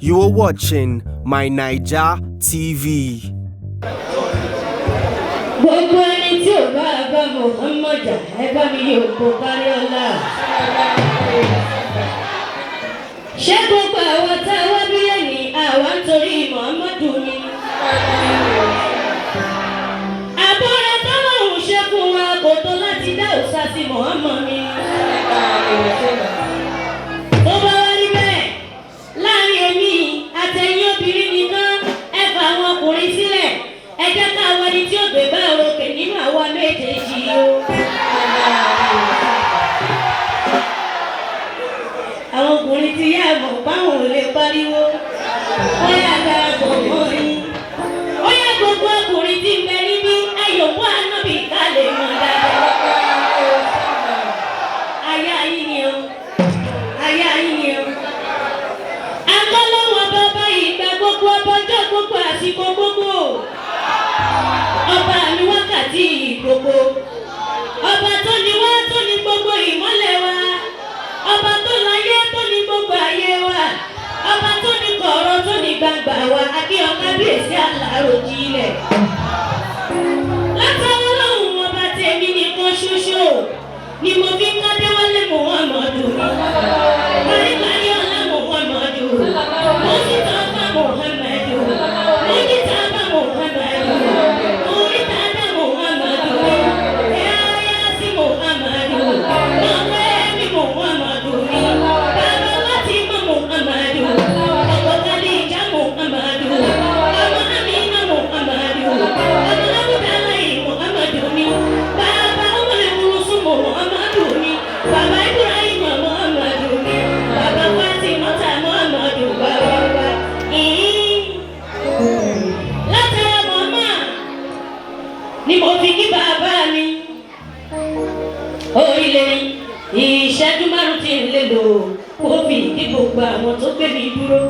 You are watching My Naija TV. Gbogbo ẹni tí ò bá bá Muhammad jà, ẹ bá mi yóò kó kárí ọlá. Ṣé gbogbo àwọn tá a wá bí lẹ́yìn àwa ń torí Muhammadu ni? Àbọ̀rẹ̀ tọ́lọ́hún ṣe fún wa kò tó láti dá òòṣà sí Muhammad ni. Tó bá wá rí bẹ́ẹ̀, láàrin èmi àtẹ̀yìn obìnrin nìkan, ẹ fà àwọn ọkùnrin sílẹ̀, ẹ jẹ́ ká wọ ẹni tí ó gbé bá òkè nínú àwa méjèèjì o. Àwọn ọkùnrin ti yá àmọ̀ báwọn ò lè pariwo, wọ́n yà darapọ̀ mọ́ yín. Ó yẹ gbogbo ọkùnrin tí ń bẹ níbí ayọ̀wọ́ ànábì ká lè mọ̀ dáadáa. Aya yín ni o, aya yín ni o. Akọ́lọ́wọ́ bàbá ìgbà gbogbo, ọbọjọ́ gbogbo, àsìkò gbogbo. Ọba mi wákàtí gbogbo. Ọba tó ní wá tó ní gbogbo ìmọ́lẹ̀ wa. Ọba tó láyé tó ní gbogbo ayé wa. Ọba tó ní kọ̀ọ̀rọ̀ tó ní gbangba wa. Akíyọ kábíyèsí àlàrò jílẹ̀. Látọwọ́ lọ́hùn ọba tèmi nìkan ṣoṣo ni mo fi ń kádéwálé Muhammadu mi. Paríparí ọlá Muhammadu. Mujitaba Muhammadu. Mujitaba Muhammadu. Muritaba Muhammadu. Yáyásí Muhammadu. Mọ̀fẹ́mi Muhammadu mi. Bàbá Fatima Muhammadu. Ọkọ Khadija Muhammadu. Ọmọ Amina Muhammadu. Ọmọ Abudulayi Muhammadu mi. Bàbá Umar Musu Muhammadu mi. Bàbá Ibrahim Muhammadu mi. Bàbá Fatimata Muhammadu bàbá wa. Látara màmá ni mo fi kí bàbá mi. Orílẹ̀ ìṣẹ́jú márùn-ún tí ń lè lò kó fi kí gbogbo àwọn tó gbé mi dúró.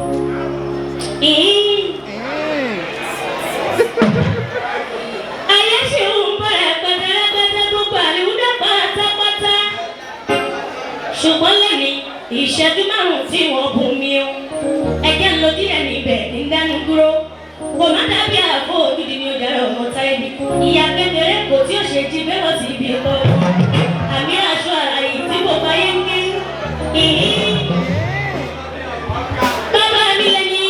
Ayé ṣe ń bẹ̀rẹ̀ pẹ̀tẹ́rẹ́pẹ́tẹ́ gbogbo àríwúdà pátápátá. Ṣùgbọ́n lẹ́ni ìṣẹ́jú márùn-ún tí wọ́n bùn mí o. Ẹ̀jẹ̀ ń lo díẹ̀ níbẹ̀ ń dánú dúró. Kò má dàbí àfọ ògidì ni ó dára ọmọ táyé bí. Ìyá kékeré kò tí ò ṣe jí bẹ́ẹ̀ lọ sí ibi ọkọ. Àmì aṣọ àrà yìí tí gbogbo ayé ń gbé. Bàbá mi lẹ́ni,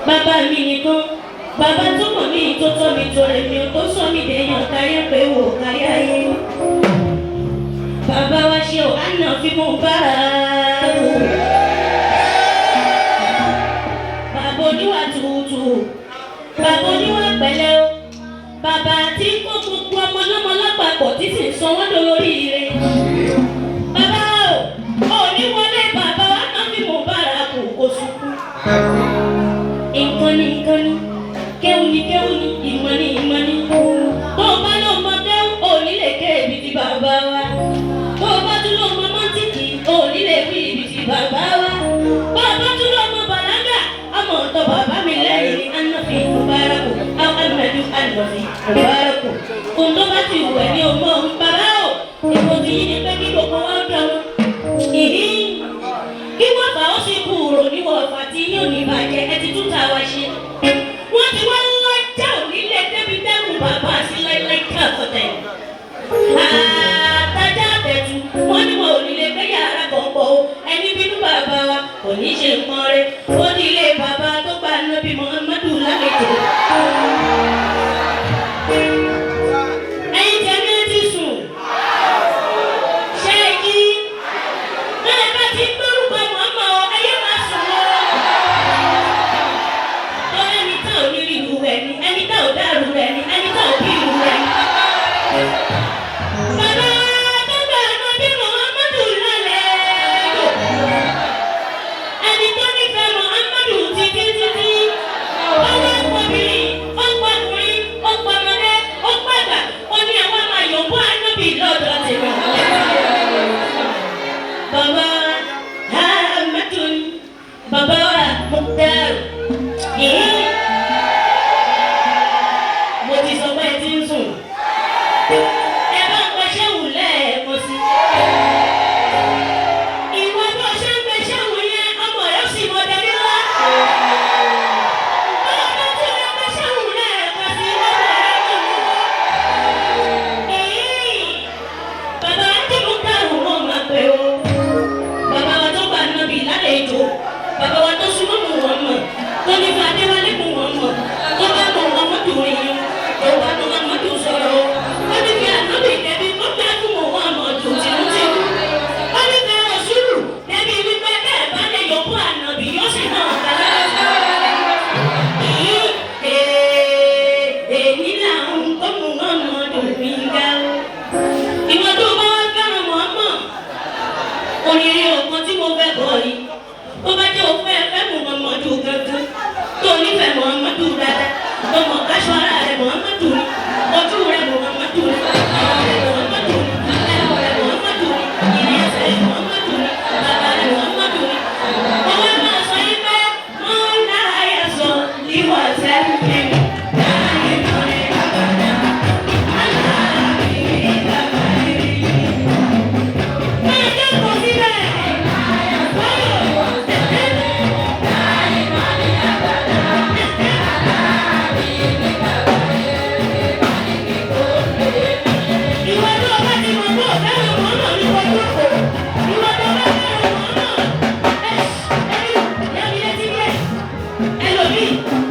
bàbá mi nìkan, bàbá tó mọ̀ mí tó tọ́ mi tó rẹ̀ mi ò tó sọ mí dèèyàn káyé pé wò kárí ayé. Bàbá wa ṣe ò àná fi mú bára wò. Bàbá oníwà tútù, bàbá oníwà pẹ̀lẹ́ o, bàbá tí ń kó gbogbo ọmọ lọ́mọ lápapọ̀ títí ń sọ wọ́n dolórí ire. Bàbá o, ò ní wọlé bàbá wa náà fi mú bára kù kó sunkún. Nǹkan ní nǹkan ní, kéwù ní kéwù ní, ìmọ̀ ní ìmọ̀ ní. Bó o bá lọ mọ kéwù, ò ní lè ké ibi tí bàbá wa. Bó o bá tún lọ mọ mọ́tìkì, ò ní mọ̀ pé ọ̀fẹ́ràn mọ́mọ́ ní kò jókòó. Ìwọ tó bá fẹ́ràn mọ́mọ́. Ẹ yá mi létí díẹ̀. Ẹlòmíì,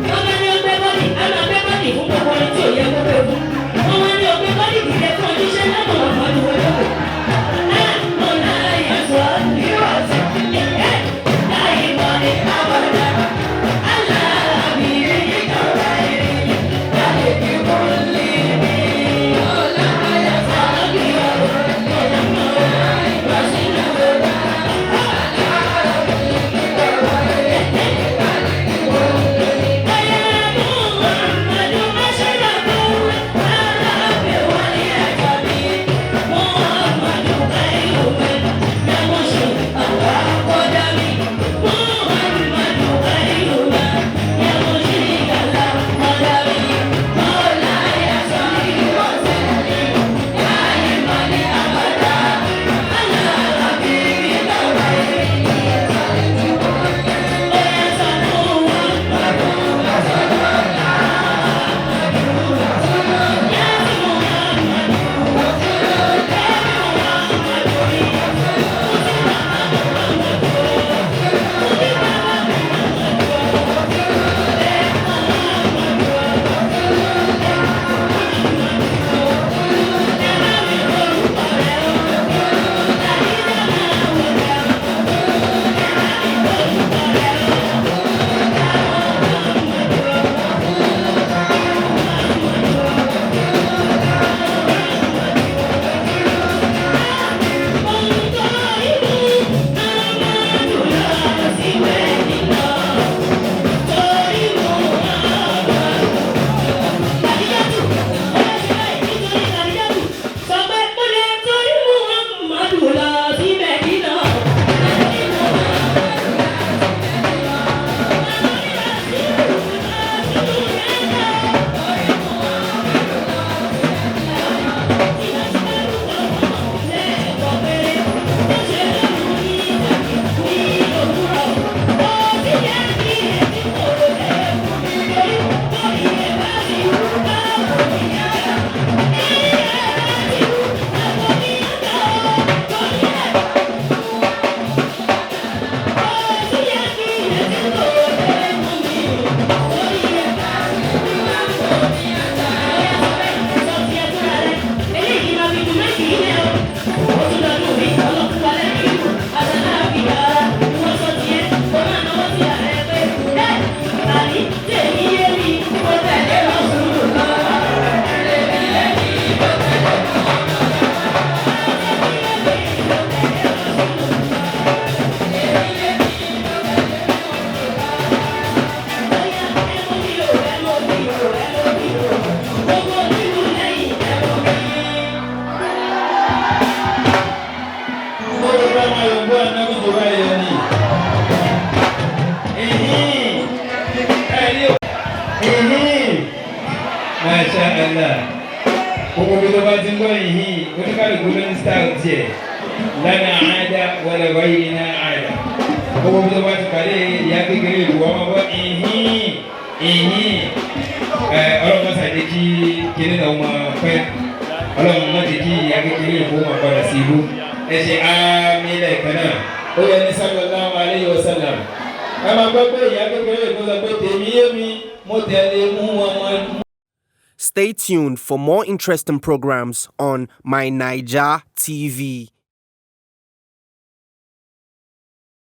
wọ́n bá ní ọgbẹ́ bọ́dì, á máa gbé bọ́dì fún gbogbo ẹni tí ò yẹ kó gbé fún. Wọ́n wá ní ọgbẹ́ bọ́dì dìde fún oníṣẹ́ lọ́mọ ọ̀pọ̀ ní wọ́n jókòó. Á mo náà yẹ sọ ìrọ̀ sí ẹ̀ láì mọ̀ ní àbọ̀dá. Aláàbí ìjọba ìrìn láyé kí wọ́n lè ní. Ọ̀la ayà sọ̀rọ̀ bí ọ̀rọ̀ ọ̀la mọ̀ ìbáṣinà. Masha Allah. Gbogbo bí tó bá ti ń gbọ́ yìí, oníkàlùkù ló ní style tiẹ̀. Lana àádá wala ghayrina àádá. Gbogbo bí tó bá ti pàdé ìyá kékeré ìlú wọn máa gbọ́ ìhín ìhín. Ẹ ọlọ́run má ṣàjẹ́ kí kinní náà máa pẹ́. Ọlọ́run má jẹ́ kí ìyá kékeré ìlú máa padà sí ibú. Ẹ ṣe àmín lẹ́ẹ̀kan náà. Ó yẹ ní sallallahu alayhi wa sallam. Ẹ máa gbọ́ pé ìyá kékeré ìlú sọ pé tèmi yé mi, mo tẹ̀lé mú wọn mọ́. Stay tuned for more interesting programs on My Naija TV.